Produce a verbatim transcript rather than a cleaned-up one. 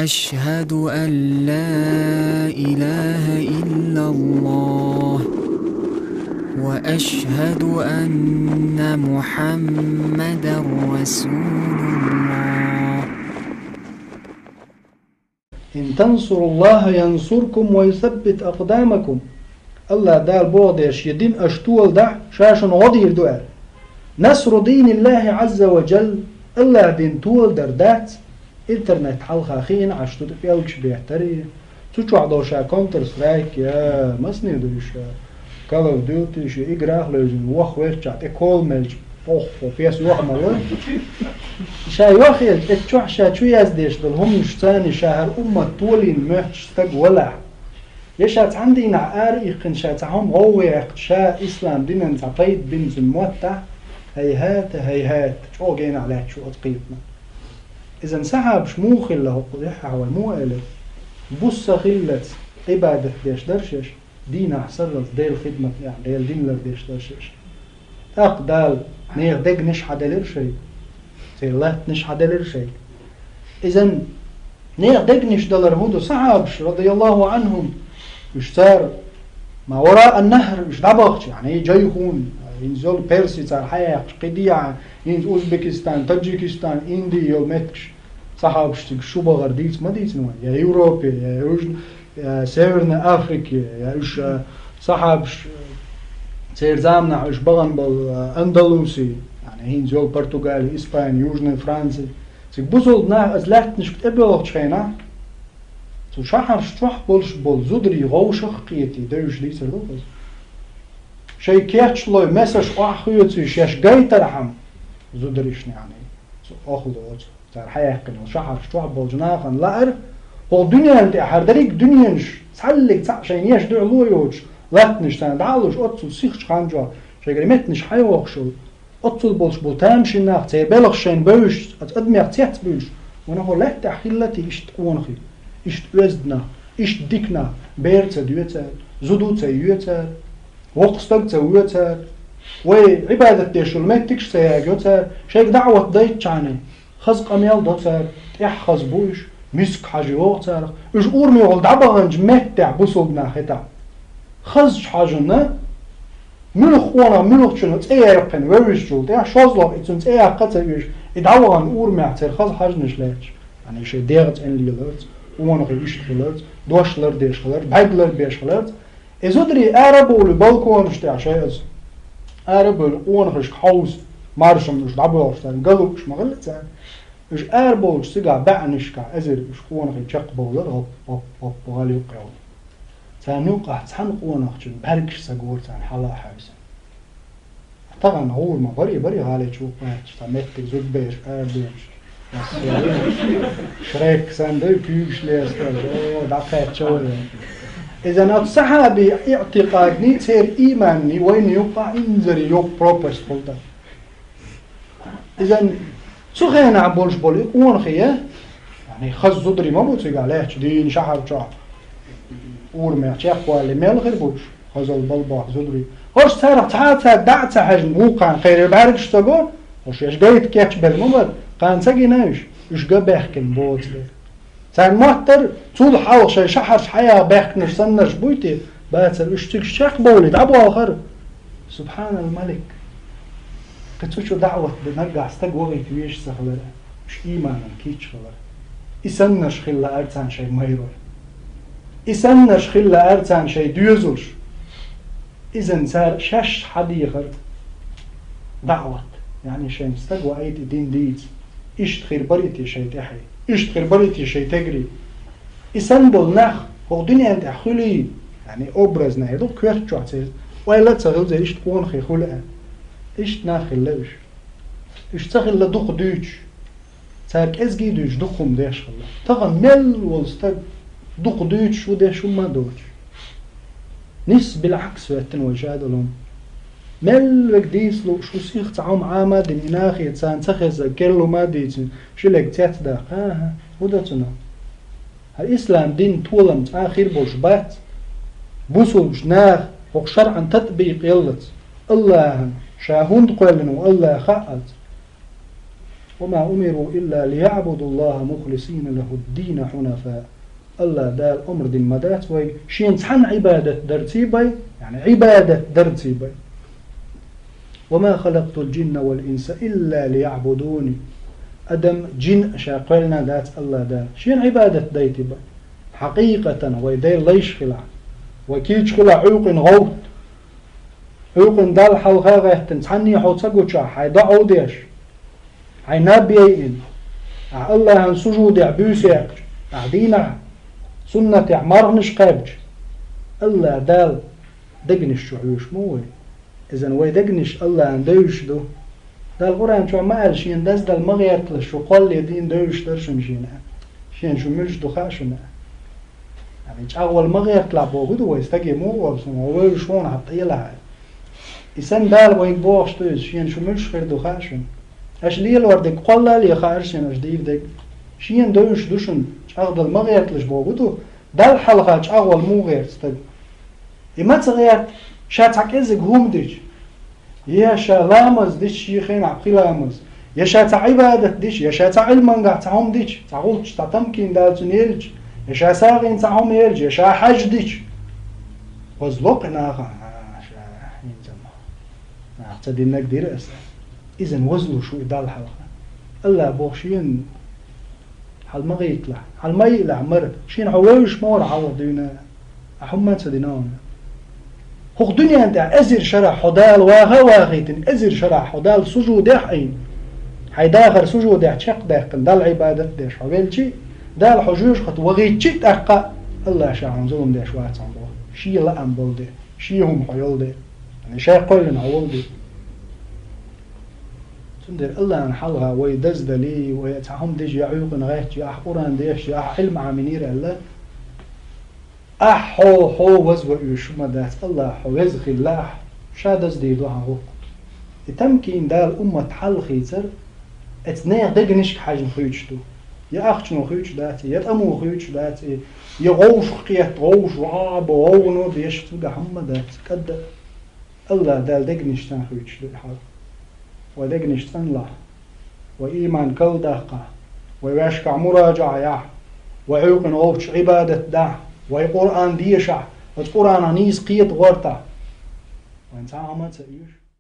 أشهد أن لا إله إلا الله وأشهد أن محمدا رسول الله. إن تنصروا الله ينصركم ويثبت أقدامكم. АллахӀ Дала боху деш, я дин аша толадахь, ша шуна гӀо дийр ду аьлла. نصر دين الله عز وجل, АллахӀ дин толадар дац, интернет хьалха хиъна Ӏаш ду тӀе пӀелгаш беттарий. Цу чохь долу ша Counter Strike я, масане ду уьш, Call of Duty, шу играх левзина, вох верччахь тӀе кол мелча, охьо, пес йох ма лой. Ша йохъелча, эцу чохь ша чу яздеш долу хӀуманаш царний ша хӀара уммат толийна моьттуш стаг валахь. Я ша цхьана дийнахь ара иккхина, ша цхьа хӀума гӀовгӀа яьккхича, ша ислам динан цхьа пайда бина цуьнан моттахь, хӀайхӀата, хӀайхӀата, чӀогӀа генахь лаьтташ ву оцу кхетаман. Изан сахьабаш муха хилла хӀокху дуьххьехь вай муха элира? Буса хиллалц Ӏибадат деш дара шаьш, дийнахь сарралц Делан хидмат, яъни Делан дин лардеш дара шаьш. ТӀаккха Дала нехан дегнаш хьаделира шайга, церан латтанаш хьаделира шайга. Изан нехан дегнаш далар хӀун ду? Сахьабаш, радияллаху Ӏанхум, уьш цара ма вара ан-нахьр, уьш дӀабахча, яъни Джайхун, хӀинца йолу Перси цара хьаяьккхича, кхидӀа, хӀинца Узбекистан, Таджикистан, Инди йолу меттигаш, сахьабаш цига шу бахара дийца ма дийцина вайн, я Европе, я Южн-, я Северной Африке, я уьш, а, сахьабаш, а, церан заманахь уьш бахана болу, а, Андалуси, яъни хӀинца йолу Португали, Испани, Южной Франци. Цига бусалба нах аса лаьттанашка тӀебоьлхучу хенахь, цу шахьарш чохь болуш болу зударий гӀовшах а кхетий, девзаш дийцар ду хаза. Шайн кечлой, месаш охьахоьций, шаьш гайтархьама, зударишна, яъни, цу охьа лоцу. Цара хьаяьккхина йолу шахьарш чохь болчу нахана лаьара, хӀокху дуьненна тӀехь хӀара дерриг дуьненаш, цхьаллиг цхьаъ шайна еш дуьхьало йоцуш, латтанаш царна дӀа а луш, оццул сихачу хан чохь шайгара меттанаш хьайогӀуш йолу, оццул болуш болу тамашийна нах, церан белхаш шайна бевзаш, оцу адамех цецбуьйлуш, ванах хӀокху лаьтта тӀехь хилла те иштта къонахий, иштта оьзда нах, иштта дика нах, бер ца до цара, зуда ца йо цара, воккха стаг ца во цара, вай Ӏибадат деш йолу меттигаш ца ягайо цара, шайга даӀват дайтчхьана, хаза къамел до цара, тӀаьхьа хаза бу уьш, миска хьажа йогӀу царах. Уьш урамехула дӀабаханчу меттехь бусалба нах хӀетахь, хазачу хьожанна, муьлхха къонах, муьлххачунна цӀе яьккхина вевзачул тӀаьхьа, шозлагӀа и цуьнан цӀе яккха а ца оьшу, и дӀавахана урамехь церан хаза хьожанаш лаьтташ, яъни шайн дегӀан цӀена леларца, къонахий иштта хиларца, дош лардеш хиларца, бӀаьрг ларбеш хиларца, и зударий ара а бовлий балконаш тӀехь шайца, ара а бовлий къонахашка хьовса, маршам уьш дӀабоьлхуш царна, галуш ма хилла царна. Уьш ара бовлучу цигахь баьӀнашкахь эзар уьш къонахий чекхбовлар, гӀоп, гӀоп, гӀоп, гӀала юккъехула. Царна юккъахь цхьана къонахчун бӀаьргаш ца гора царна хьала а хьаьвсина. Тахана гӀур ма барий, барий гӀалин чу кхаьчча, цхьа меттиг зудбераш арадуьйлуш. Шрек санна дуй, куьйгаш лесташ, о, дӀакхаьчча вай. Иза оцу сахьабий иӀтикъадний, церан ийманний вайна юккъахь инзаре йоккха пропасть хилла дара. Иза цу хенахь болуш болу и къонахий, яъни хаза зударий ма бу цигахь лаьтташ дийна шахьар чохь, урамех чекхвалле мел хир бу уьш. Хазалла балбохку зударий. ХӀорш царах цхьа а цаьрга дӀа а ца хьаьжна, вукхарна кхерар бӀаьргаш ца го, хӀорш шаьш гайта кечбелла ма бара, кхана ца гина уьш, уьш ган баьхкина боцу дела. Царна моттара, цул хьалха шайн шахьарш хьаяха баьхкинарш саннарш буй те, бацара, уьш цига чекхбовлий дӀаболхара. Субхьанал-Малик! Кхин цу чу даӀват дан наггахь стаг вахийта везаш ца хилара, уьш ийманан кийча хилара. И саннарш хилла лаьара царна шайн майрой. И саннарш хилла лаьара царна шайн доьзалш. Иза цара шаьш хьадийхар даӀват, яъни шайн стаг ваийта и дин дийца. Иштта хир барий те шайн тӀаьхье? Иштта хир барий те шайн тегарий? И санна болу нах хӀокху дуьнен тӀехь хуьлий, яъни образно эр ду, коьрта чохь церан ойла а ца хилла, церан иштта къонахий хуьлу аьлла. Иштта нах хилла уьш. Уьш ца хилла дукха дуьйцуш. Цара кӀезгий дуьйцуш дукха хӀума деш хилла. Тахана мел волу стаг дукха дуьйцуш ву, деш хӀума а доцуш. Нисса билхьакс хӀоьттина вай ша долу хӀума. Мел верг дийца лууш, ву сиха цхьа хӀума Ӏама а дина, и нахе царна ца хезза керла хӀума а дийцина, ши лерг цецдаккха. ХӀан-хӀа, хӀун дан цунах? Хьан ислам дин толам цкъа а хир болуш бац? Бусулбаш наха хӀокху шарӀан татбикъ яллалц, АллахӀан ша хӀунда кхоьллина ву АллахӀа хаалц, وما أمروا إلا ليعبدوا الله مخلصين له الدين حنفاء. АллахӀ Дала омра дина ма дац вайга шена цхьанна Ӏибадат дарций бай, яъни Ӏибадат дарций бай. وما خلقت الجن والإنس إلا ليعبدون. Адам, джин ша кхоьллина дац АллахӀ Дала шена Ӏибадат дайта бай. Хьакъикъатан вай Даьла лайш хилахь, вай кийча хилахь Ӏуьйкъана гӀовтта, Ӏуьйкъана Далла хьалха а гӀеттина, цхьанне хьо ца гучахь, хьай доӀа а деш, хьай наб яйина, ахь АллахӀан сужудехь буьйса яьккхича, ахь дийнахь суннатехь марханаш кхаьбча, АллахӀ Дала дегнаш чу хьоьжуш ма ву вай. Иза вай дегнаш АллахӀан девзаш ду. Дала Къуръан чохь ма аьлла, шена даздала ма гӀерталаш, шу кхоллале дийна девзаш дара шуна шена. Шена шу муьлш ду хаьа шуна. Ами, чӀагӀвала ма гӀерталахь бохург ду вай, стаге муха олу суна, вевзаш ву хьуна хьан тӀелахь. И санна Дала вайга бохуш ду иза, шена шу муьлш хир ду хаьа шуна. Аша лелор дерг кхоллале хаьара шена аша дийр дерг. Шена девзаш ду шуна, чӀагӀдала ма гӀерталаш бохург ду, Далла хьалха чӀагӀвала муха гӀерта стаг. И ма ца гӀерта, ша цхьа кӀеззиг хӀума дича, я ша ламаз дича шен хенахь пхи ламаз, я ша цхьа Ӏибадат дича, я ша цхьа Ӏилманехь цхьа хӀума дича, цхьа гӀулч, цхьа тамкин Дала цунна елча, я ша сагӀина цхьа хӀума елча, я ша хьаьж дича. Вазло кхин нахана, а, ша хӀинца ма. Нах ца диннарг дира аса. Иза вазлуш ву и Далла хьалха. АллахӀ боху шена: хьал ма гӀийталахь, хьал ма йиъалахь мара, шена хьо вевзаш ма вара хьалха дуьйна, ахь хӀумма а ца дина хьуна. ХӀокху дуьнен тӀехь эзар шарахь хьо Дала ваха а вахийтина, эзар шарахь хьо Далла сужудехь а Ӏийна, хьайн дахар сужудехь чекхдаьккхина, Далла Ӏибадат а деш хьо велчи а, Дала хьо жоьжахате вахийтичи а тӀаккха а, АллахӀ ша хьуна зулам деш вацахьана боху, шен лаам болу де, шен хӀума хьо йолу де. Ша кхоьллина хьо волу де. Цундела АллахӀан хьалха вай даздалий, вай цхьа хӀума дича, я Ӏуьйкъана гӀаьттича, я ахь Къуръан дешча, я ахь Ӏилма Ӏамийнера аьлла, ахь хьо, хьо вазван оьшуш ма дац, АллахӀ хьо веза хилла ахь, ша даздийр ду хьан гӀуллакх. И тамкин Дала уммат хьалхийцар, оцу нехан дегнашка хьаьжна хуьйцуш ду. Я ахчано хуьйцуш дац, я тӀамо хуьйцуш дац, я гӀовшах кхетта, гӀовш, ваба, гӀовгӀано беш, цуьнга хӀумма дац, кӀадда. АллахӀ Дала дегнаш цӀан хуьйцуш ду и хьал. Вай дегнаш цӀанлахь, вай ийман калдаккхахь, вай ваьшкахь муражаӀа яхь, вай Ӏуьйкъана гӀовтташ Ӏибадат дахь, вай Къуръан дешахь, оцу Къуръанах нийса кхета гӀортахь, вайн цхьа а хӀума а ца оьшу.